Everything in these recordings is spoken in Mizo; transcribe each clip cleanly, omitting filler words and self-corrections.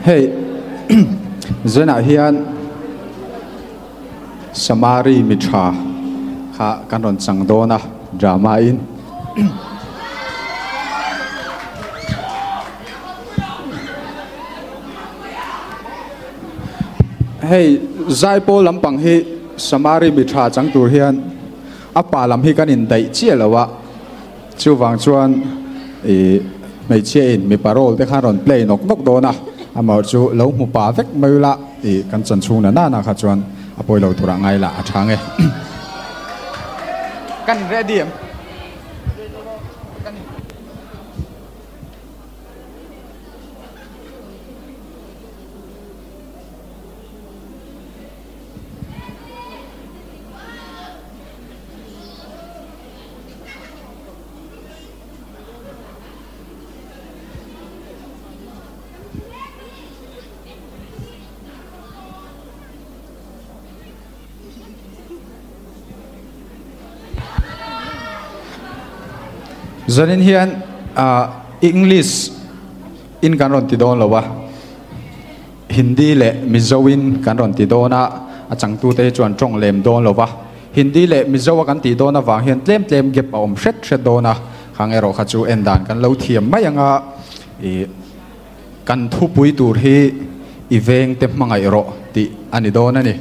Hei Zenah hian Samari mi tha kha kan rawn chang dawn a drama in. Hei Zaipawl lampang hi Samari mi tha chang tur hian a pa lam hi kan indaih chiah lo a. Chuvang chuan ih hmeichhia in mipa role te khan rawn play nawk nawk dawn a, amaherawh chu lo hmu pa vek mai ula ih kan chan chhung na nana kha chuan a pawi lo turah ngai la a tha nge. Kan ready em? Zanin hian English in kan rawn ti dawn lo a, Hindi leh Mizo in kan rawn ti dawn a, a changtute hi chuan tawng lem dawn lo va. Hindi leh Mizo a kan tih dawn avang hian tlem tlem gap a awm hret hret dawn a, khang erawh kha chu en dan kan lo thiam mai ang a, ih kan thupui tur hi i veng te hmangaih rawh tih a ni dawn a ni.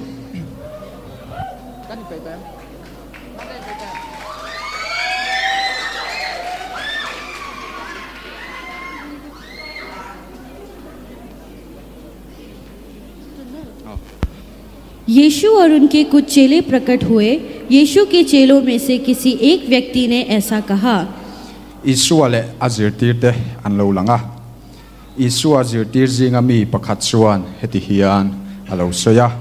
यीशु और उनके कुछ चेले प्रकट हुए यीशु के चेलों में से किसी एक व्यक्ति ने ऐसा कहा Isua leh a zirtirte an lo lang a. Isua zirtir zinga mi pakhat chuan heti hian a lo sawi a.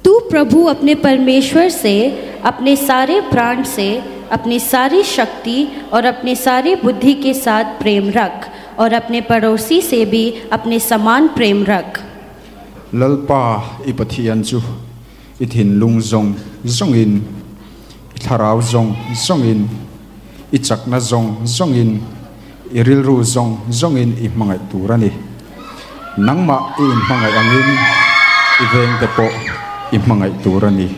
तू प्रभु अपने परमेश्वर से अपने सारे प्राण से अपनी सारी शक्ति और अपने सारी बुद्धि के साथ प्रेम रख और अपने पड़ोसी से भी अपने समान प्रेम रख Lalpa i Pathian chu i thinlung zawng zawngin, i thlarau zawng zawngin, i chakna zawng zawngin, i rilru zawng zawngin i hmangaih tur a ni. Nangmah i inhmangaih angin i vengte pawh i hmangaih tur a ni,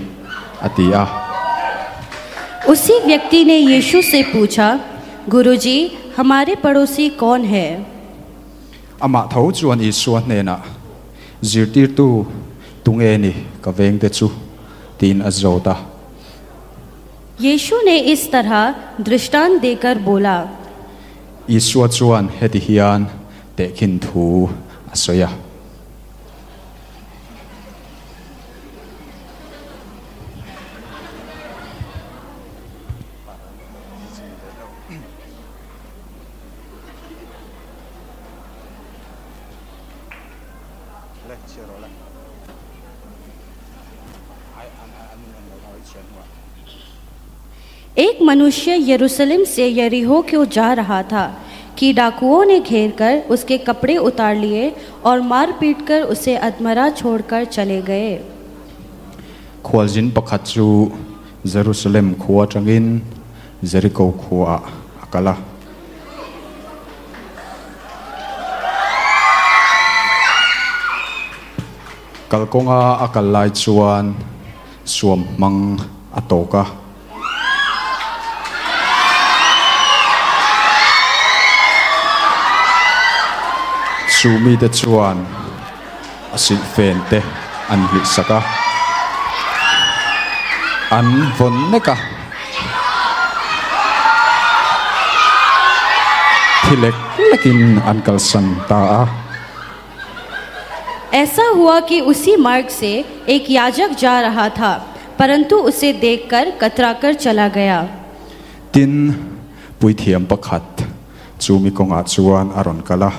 a ti a. उसी व्यक्ति ने यीशु से पूछा, गुरुजी, हमारे पड़ोसी कौन है? Amah tho chuan Isua hnenah, Zirtirtu, tunge ni ka vengte chu? tiin a zawt a. यीशु ने इस तरह दृष्टांत देकर बोला। Isua chuan heti hian tehkhin thu a sawi a. एक मनुष्य यरूशलेम से यरीहो को जा रहा था कि डाकुओं ने घेर कर उसके कपड़े उतार लिए और मार पीट कर उसे अधमरा छोड़कर चले गए। Khualzin pakhat chu Jerusalem khua atangin Jericho khuaah a kal a. Kalkawnga a kal lai chuan suam hmang a tawk a. Chu mite chuan a silhfen te an hlihsak a, an vawn nek a. Thi lek lekin an kalsan ta a. ऐसा हुआ कि उसी मार्ग से एक याजक जा रहा था, परंतु उसे देखकर कतराकर चला गया। Tin, puithiam pakhat chu mi kawngah chuan a rawn kal a.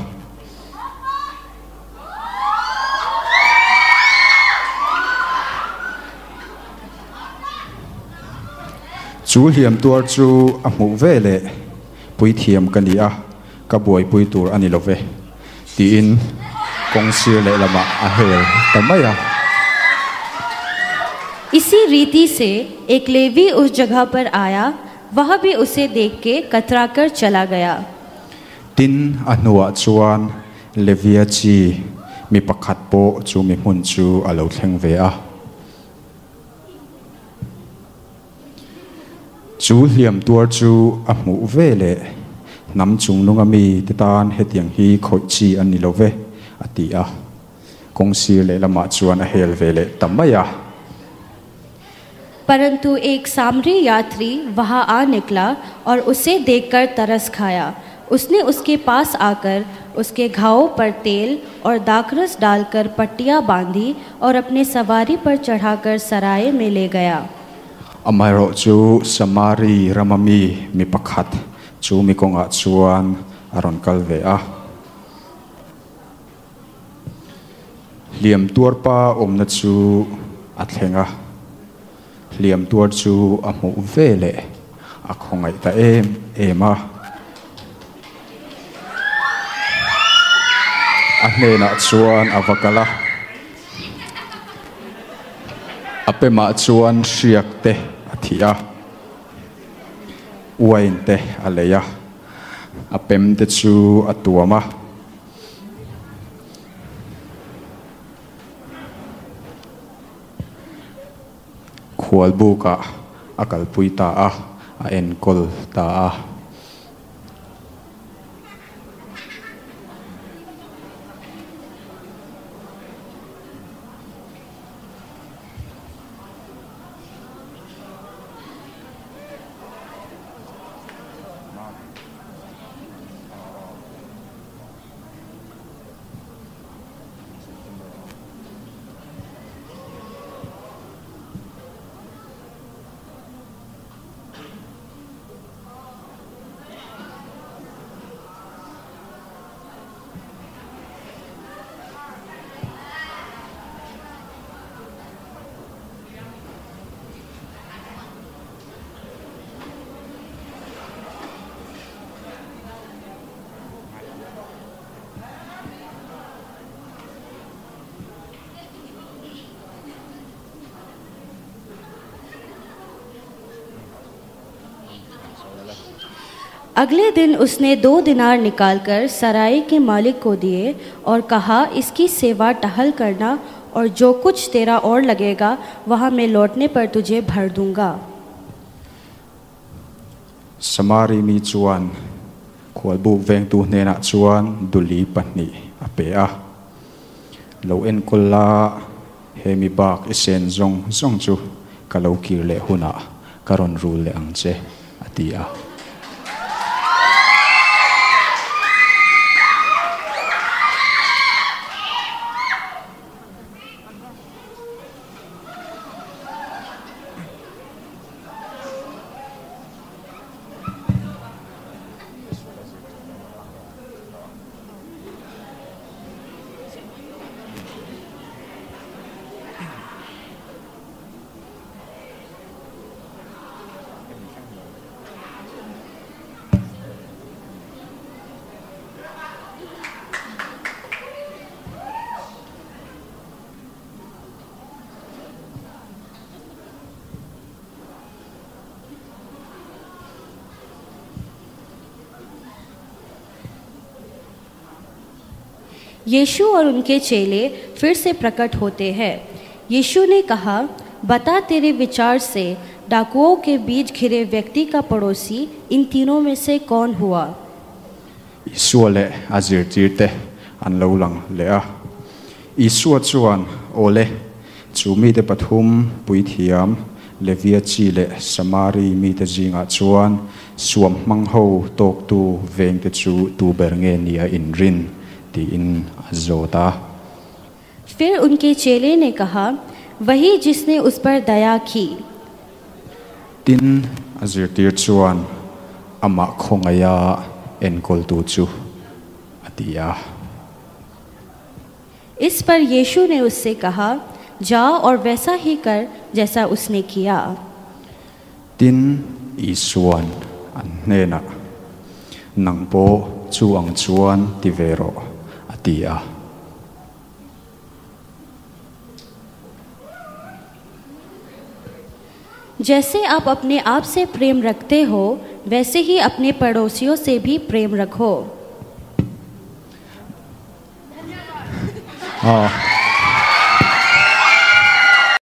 Chu hliam tuar chu a hmuh ve leh puithiam ka ni a, ka buaipui tur a ni lo ve, tiin kawng sir lehlamah a hel ta mai a. इसी रीति से एक लेवी उस जगह पर आया, वह भी उसे देख के कतराकर चला गया। Tin, a hnuah chuan Levia chi mi pakhat pawh chu mi hmun chu a lo thleng ve a. Chu hliam tuar chu a hmuh veleh hnam chungnunga mi te tan hetiang hi khawih chi an ni lo ve, a ti a. Kawng sir lehlamah chuan a hel ve leh ta mai a. परंतु एक सामरी यात्री वहाँ आ निकला और उसे देखकर तरस खाया। उसने उसके पास आकर उसके घावों पर तेल और दाखरस डालकर पट्टियाँ बांधी और अपने सवारी पर चढ़ाकर सराय में ले गया। Amaherawhchu Samari rama mi mi pakhat chu mi kawngah chuan a rawn kal ve a. Hliam tuar pa awmna chu a thleng a, hliam tuar chu a hmuh ve leh a khawngaih ta em em a. A hnenah chuan a va kal a, a pemah chuan hriak te a thih a, uain te a lei a, a pem te chu a tuam a. Khualbukah a kalpui ta a, a enkawl ta a. अगले दिन उसने 2 दिनार निकालकर सराय के मालिक को दिए और कहा, इसकी सेवा टहल करना और जो कुछ तेरा और लगेगा वह मैं लौटने पर तुझे भर दूंगा। Samari mi chuan khualbuk vengtu hnenah chuan duli pahnih a pe a. Lo enkawl la, he mi bak i sen zawng zawng chu ka lo kir leh hunah ka rawn rul leh ang che, a ti a. यीशु और उनके चेले फिर से प्रकट होते हैं। यीशु ने कहा, बता तेरे विचार से डाकुओं के बीच घिरे व्यक्ति का पड़ोसी इन तीनों में से कौन हुआ? Isua leh a zirtirte an lo lang leh a. Isua chuan awle chu mite pathum puithiam Levia chi leh Samari mite zingah chuan suam hmang ho tawktu vengte chu tu ber nge nia inrin tiin a zawt a. फिर उनके चेले ने कहा, वही जिसने उस पर दया की। Tin a zirtir chuan amah khawngaia enkawltu chu a ti a. इस पर यीशु ने उससे कहा, जा और वैसा ही कर जैसा उसने किया। Tin Isuan an hnenah nang pawh chu ang chuan ti ve rawh a ti a. जैसे आप अपने आप से प्रेम रखते हो वैसे ही अपने पड़ोसियों से भी प्रेम रखो। Aw.